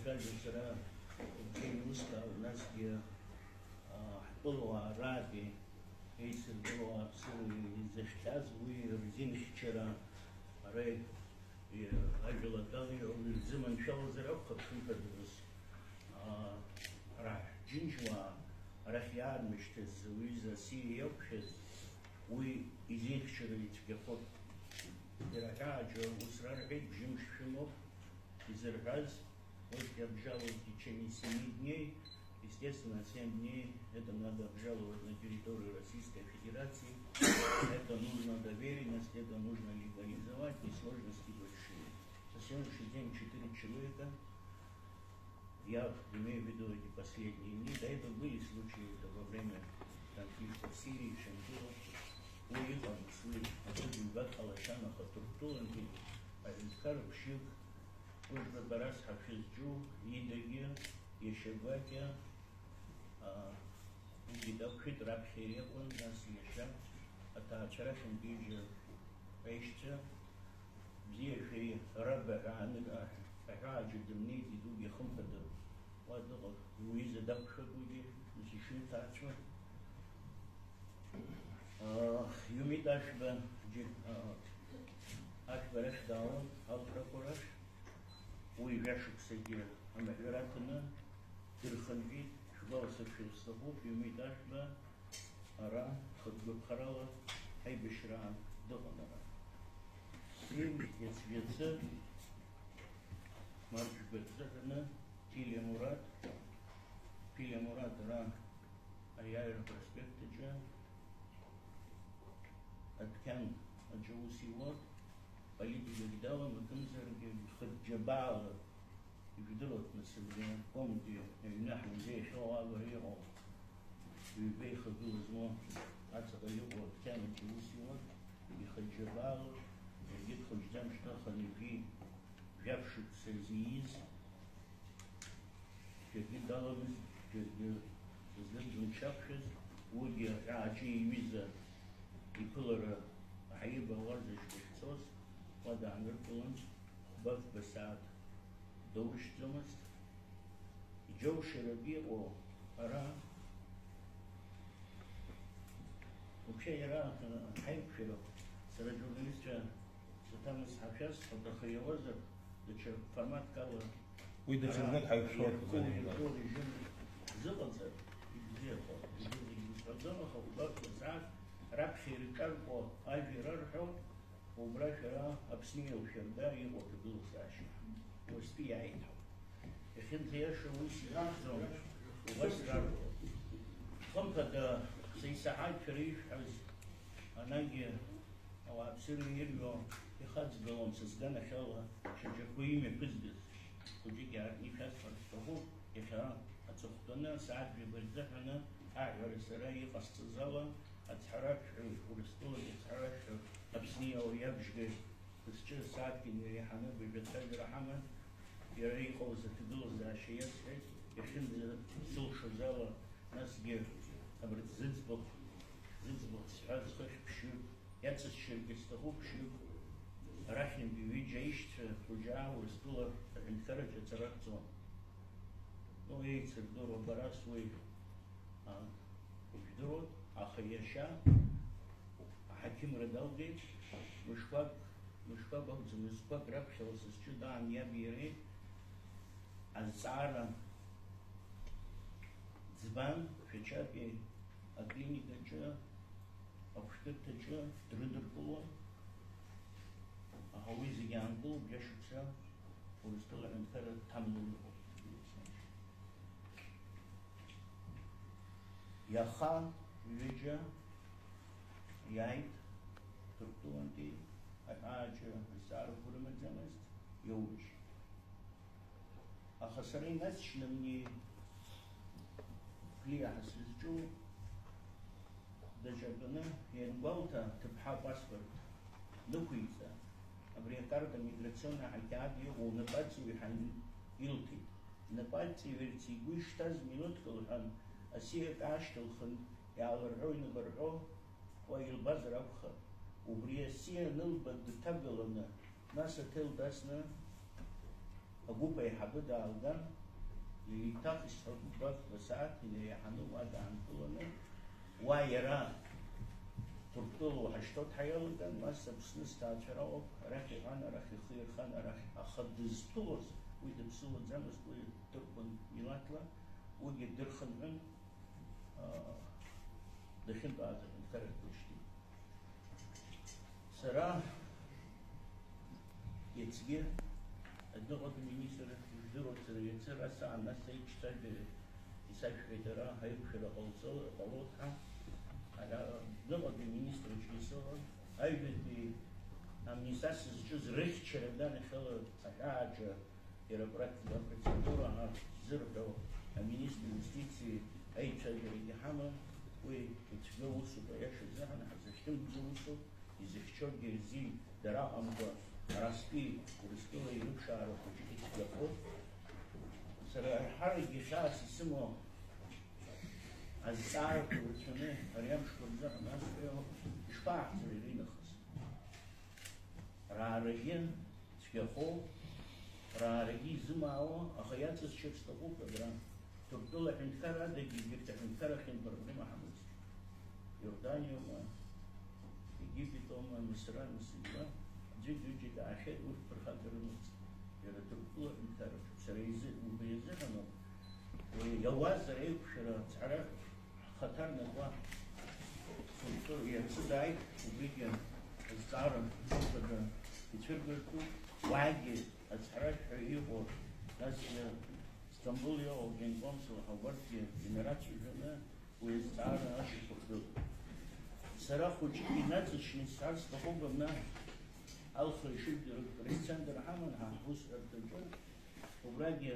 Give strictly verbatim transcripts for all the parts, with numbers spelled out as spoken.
Сара убри усҭаа, насгьы, аа, ҳтәылауаа раади еицырдыруа аԥсыуа изахьцаз уи рзинхьчара ара, и-, ажәалагала иҳәо, ирзыманшәалазар акәхап, хымԥадатәыс. Аа, ара ҳџьынџьуаа арахь иаармышьҭыз уҩыза асиа иақәшәаз, уи изинхьчара ицәгьахоит. Иара аҳәааҿы ус рарҳәеит, бжьымш шәымоуп изырҳәаз, вот я обжаловать в течение семи дней, естественно, семь дней это надо обжаловать на территории Российской Федерации, это нужно доверенность, это нужно легализовать, и сложности большие. На сегодняшний день четыре человека, я имею в виду эти последние дни, до этого были случаи, это во время конфликта в Сирии, Шампура, уи иҟан, уи аӡәгьы имбар ҟалахьан, аха Ҭырқәтәылантәи аҳәынҭқарра ԥшьҩык, Гәыжәра бара сҳашәыз џьу, идагьы, иашьа гәакьа, аа, уигьы дақәшәеит, раԥхьа иара иакәын, нас иашьа, аҭаацәа рахьынтә ҩыџьа аишьцәа, бзиа шәареи, раб аҳәаа-, аҳәааџьа дымнеиӡеит, уигьы хымԥада уа дыҟоуп, уҩыза дақәшәоит уигьы, нас ишимҭаацәа. Иумит Ашәба џьы-, Ашәба рахь даауан, алхрақәа рахь. Уи жәашықәсагьы амаҳәыр аҭаны дырхынҳәит, шәгәаласыршәар сҭахуп, Иумит Ашәба ара хатә гәаԥхарала ҳаибашьраан дыҟан ара. Син иацәгьацы марџьгәа рзыҳәаны Ԥилиа Мураҭ, Ԥилиа Мураҭ ара Аиааира апроспект аҿы адәқьан аҿы аус иуан, политикагь далам, акымзаргьы ихатә џьабаала ижәдыруан, нас абри аобкомгьы аҩны ҳмузеи ахьоуа авара иҟоу, ҩба ихагыла змоу аҵаҟа иҟоу адәқьан аҿы аус иуан, ихатә џьабаала иаргьы дхәыҷӡам, шьҭа хынҩажәи жәаф шықәса зииз. Џьаргьы даламызт, џьаргьы дыздырӡом дшақәшәаз, уигьы аҳәааҿы иҩыза иԥылара ҳаибауаз ашьҭахь ицоз, уа дааныркылан, хәба-фба сааҭ доушьҭӡомызт. Иџьоушьаратәы иҟоу ара, вообще иара, ҳаиқәшәара, сара ажурналистцәа саҭамыз ҳашәасҳәап, аха иауазар, даҽа форматк ала Уи даҽа ара знык ҳаиқәшәоит, иарку, Владимир. Иарку режим зыҟаҵар, ибзиахоит. Зегьы зегьы зҳәаӡом, аха убарҭ асааҭ раԥхьа ирҿаркуа ажәа ирарҳәо, убра шәара Аԥсны иалшәырда иҟоу аҭагылазаашьа. Уаҵәтәи иааиҭо. Иахьынӡаиаша ус иракәӡам, убас рарҳәо. Хымԥада, са исаҳаит шәара ишәҳәаз, анагьы ауааԥсыра ирҩо ихаҵгылом, сызганахьала шьаҿақәа имҩаԥызгаз. Хәыҷык иаартны ишәасҳәарц сҭахуп, иахьа аҵыхәтәаны асааҭ жәаба рзыҳәаны аҳәара сара иҟасҵаз ала, ацҳаражәҳәаҩ, Урыстәылатәи ацҳаражәҳәаҩ Аԥсни ауаҩи абжьгаҩ Зҿы асааҭгьы иреиҳаны абыржәы ацәажәара ҳаман, иара иҟалаз аҭагылазаашьа иасҳәеит, иахьынӡасылшоз ала, насгьы абарҭ зыӡбахә, зыӡбахә сҳәаз хыхь ԥшьҩык, иаҵысшьыргьы сҭахуп ԥшьҩык, арахьынтәи ҩыџьа аишьцәа Хәыџьаа Урыстәыла аҳәынҭқарраҿы ацара рҵон. Ну, еицырдыруа бара суеижә. А, ижәдыруан, аха иашьа аҳақьымра далгеит, мышқәак, мышқәак акәӡам, мызқәак раԥхьа лассы зҿы даан иаби иареи азҵаара ӡбан, Шәачатәи аклиникаҿы, ахәшәтәырҭаҿы дрыдыркылон, аха уи зегьы аанкылоуп, жәашықәса Урыстәыла аҳәынҭқарра дҭамлан дыҟоуп. Иаха ҩыџьа иааит Ҭырқәтәылантәи, аҳәааҿы азҵаарақәа рымаӡамызт, иоужь. Аха сара инасшьны амни Флиаҳа сызҿу даҿатәаны иангәалҭа, ҭыԥҳа апаспорт нықәиҵа, абри акарта миграционный ҳақьаад иҟоу напаҵаҩ ҳәа илҭеит. Напаҵаҩырц игәы ишҭаз минуҭк лҳәан, асиак аашьҭылхын, иаалырҳәо-инабарҳәо, уа илбазар акәхап. Убри асиа анылба дҭагаланы, нас аҭел дасны, Агәыԥ аиҳабы даалган, еиҭах ишьҭахьҟа асааҭ инаиаҳаны уа даанкыланы, уа иара Ҭырқәтәыла уҳашьҭоуп ҳәа иалаган, нас Аԥсны сҭаацәара ауп, арахь иҳәан, арахь ихы ирхан, арахь, аха дызԥылоз, уи дыԥсылаӡамызт, уи ҭырқәтәын милаҭла, уигьы дырхынҳәын, аа, дахьынтәааз аҳәынҭқарратә дышьҭит. Сара иацгьы адәныҟатәи министр, ижәдыруа, сара иацы ара саан, нас аиҿцәажәара исашәҳәеит, ара аиқәшәара ҟалҵо-, ҟалоит ҳәа. Ара адәныҟатәи министр аҿы исыҟан, аҩбатәи амни са сызҿыз рыхьчара аганахьала аҳәааҿы Иара апра-, апроцедура ҳәа ззырҳәо аминистр юстициеи аицәажәарагьы ҳаман, уи ицәгьоу усуп, аиаша азыҳәан ҳазыхьымӡо усуп, изыхьчогьы рзин дара аҟамкәа, аразтәи Урыстәыла ирыԥшаара хәыҷы ицәгьахоит. Сара аиҳаракгьы хьаас исымоу азҵаарақәа рацәаны ари амшқәа рзыҳәан асҳәо, ишԥаҳҵари аринахыс? Раарагьы цәгьахоуп, раарагьы изымаауа, аха иаҵызшьыр сҭахуп абра. Ҭырқәтәыла аҳәынҭқар адагьы егьырҭ аҳәынҭқарахьынтә проблема ҳамаӡам. Иорданиоума, Египетоума, Мысра, Мысриуа, аӡәы-ҩыџьа даахьеит, урҭ ԥырхага рымаӡам. Иара Ҭырқәтәыла аҳәынҭқарахь. Сара изы, убри азыҳәаноуп, уи иауазар еиқәшәара ацҳаражәҳәаҩ. Ҳхаҭарнакуа сынтәа иацы дааит, убригьы азҵаара хымԥада ицәыргартәуп, уаагьы ацҳаражәҳәаҩ иҟоу, насгьы Стамбул иҟоу агенконсул ҳәа убарҭгьы инарацәажәаны уи азҵаара ашьақәыргылоуп. Сара хәыҷык инаҵшьны исҳәар сҭахуп, абна Алхра ишыжәдыруа пресс-центр ҳаман ҳа ҳусҳәарҭаҿы, убрагьы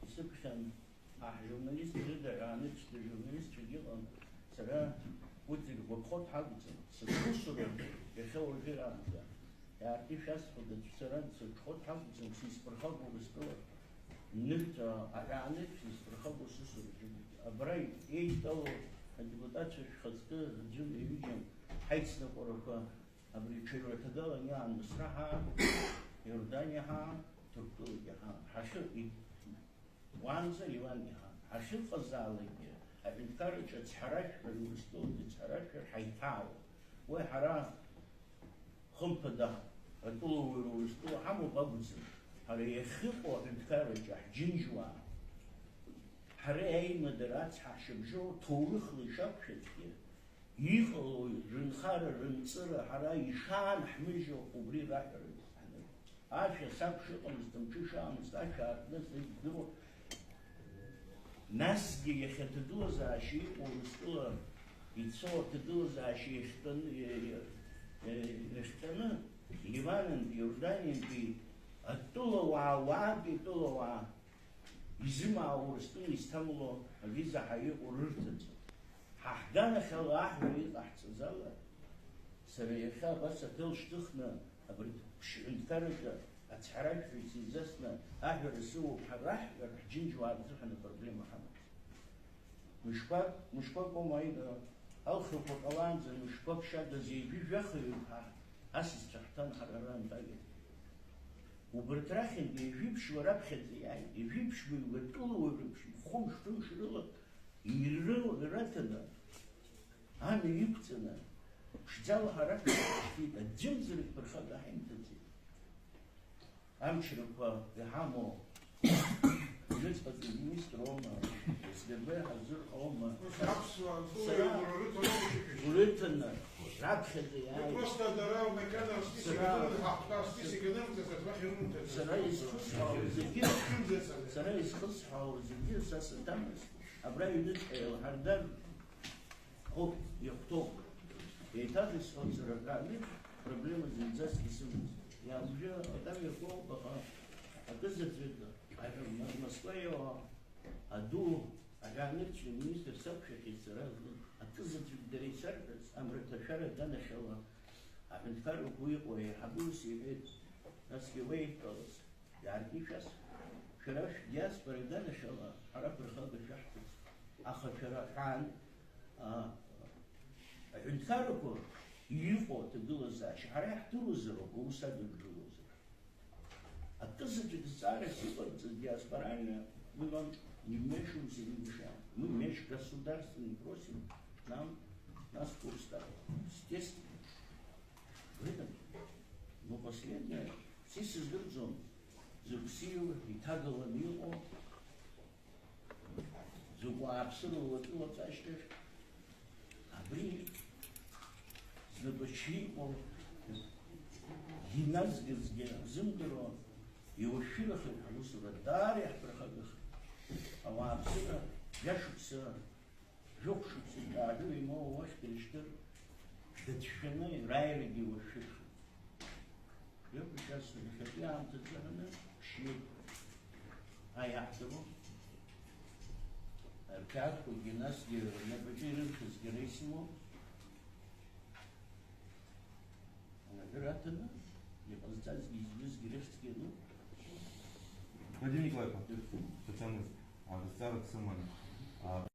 исыԥхьан. Аҳ, журналист ҩыда ҳәа аныԥшӡа журналистцәагьы ыҟан, сара урҭ зегьы гәаԥхо дҳакәӡам. Сыҽусура иахьа уажәы раанӡа. Иаартны ишәасҳәоит, аӡә сара дсыҽхәо дҳакәӡам, сизԥырхагоу Урыстәыла нырцә, аҳәаанырцә сизԥырхагоу сусура џьыбгьы. Абра еидтәалоу адепутатцәа шәхаҵкы аӡәы ҩыџьа ҳаицныҟәарақәа абри ҽаҩраҭагалан иаан Мысра ҳаан, Иорданиа ҳаан, Ҭырқәтәылагьы ҳаан. Ҳахьы-, Уанӡа Ливан иҳан. Ҳахьыҟазаалакгьы, аҳәынҭқарраҿы ацҳаражәҳәаҩ, Урыстәылатәи ацҳаражәҳәаҩ ҳаиҭаауан. Уи ҳара хымԥада атәылауаҩра Урыстәыла ҳамоуп акәӡам. Ҳара иахьыҟоу аҳәынҭқарраҿы ҳџьынџьуаа, ҳара аимадара ацҳа ҳшьыбжьон ҭоурыхла ишақәшәазгьы, иҟалои, рынхара, рынҵыра ҳара ишаанҳмыжьуа убри раҳәара ҳаныҟоу. Ашәа саб шыҟамыз, амҿы шаамыз, ашәа аартны сыздыруа. Насгьы иахьа аҭагылазаашьа иҟоу Урыстәыла ицо аҭагылазаашьа иахьтәаны, иахьтәаны, Ливанынтәи, Иорданиантәи атәылауаа, уаантәи атәылауаа изымаау Урыстәыла изҭамло авиза ҳәа иҟоу рырҭаӡом. Ҳа ҳганахьала аҳәара иҟаҳҵаз ала, сара иахьа абас аҭел шьҭыхны, абарҭ ԥшь-ҳәынҭқарраҿы ацҳаражәҳәаҩ сизасны аҳәара сымоуп ҳәа раҳҳәар, ҳџьынџьуаа рзыҳәан апроблема ҳамаӡам. Мышқәак, мышқәак аума аин-, алхрақәа ҟалаанӡа, мышқәак шьадаз ҩажәи-жәахаҩык ҳа асасцәа ҳҭан ҳара араантәагьы. Убарҭ рахьынтә ҩажәи ԥшьба раԥхьаӡа иааит, ҩажәи ԥшьба ҩбатәыла уаҩ рыԥшь, хәымш-ԥымш рыла иры-, ираҭаны, амҩа иқәҵаны, ԥшӡала ҳара ҳшьҭит, аӡәымзар ԥырхага ҳаимҭаӡеит. Амчрақәа иҳамоу аҩныҵҟатәи министр аума, СГБ ҳазыр аума, Аԥсуаа сара рыҭаны раԥхьаӡа иааит. Просто дара макьана список Сара- анырҭ, ҳаҳҭаа список анырҭаз, аӡәах ирымҭаӡеит. Сара изхысҳәаауа зегьы, Ишәымӡацара. Сара изхысҳәаауа зегьы са саҭамыз, абра аҩныҵҟа еилҳаргар, Ҳоуп, иахәҭоуп. Еиҭах исҳәон сара акы ами, проблема зынӡаск исымаз. Иаамжәа атәам иаркуоуп, аха акызаҵәык, аҳәа-, Ма-, Москва иоуа аду, аҳәаанырцәи аминистр сақәшәахьеит сара, акызаҵәык дара исарҳәаз, амраҭашәара аганахьала аҳәынҭқаррақәа иҟоу аиҳабы ус иҳәеит, насгьы уеидтәалаз. Иааркьышәас, шәара шәдиаспора иганахьала ҳара ԥырхага шәаҳҭаӡом. Аха шәара ҳан, а, аҳәынҭқаррақәа иҟоу аҭагылазаашьа ҳара иаҳдыруазароуп, аус адыргылозар. Акызаҵәык зҵаарас иҟарҵаз диаспоральная, мы вам не вмешиваемся, не мешаем. Мы межгосударственный просим нам нас курс ставить. Естественно. В этом. Но последнее, все сыздырӡом, закусил, иҭагаланы иҟоу, закәу ааԥсыра улаҵәы-лаҵәашьҭахь, абри знапы чиҟәа иназгазгьы рзымдыруа, иушәырахеит ҳусура, даара иаҳԥырхагахеит. Ауааԥсыра жәашықәса, жәохә шықәса ҿааҳәыра имоуа уахь дыршьҭыр, дацәшәаны раирагьы иушәырхеит. Иҟәшәаз иахьатәи аамҭазы ҳәаны ԥшьҩык аиаҳзароуп. Арқьаадқәагьы насгьы рнапаҿы ирырҭазгьы ара исымоуп. Анапы раҭаны, иҟазҵазгьы изҩызгьы рыхьӡгьы ануп. Владимир Николаевич, дырфын. Дацәамыз, а, зҵаарак сыман. А,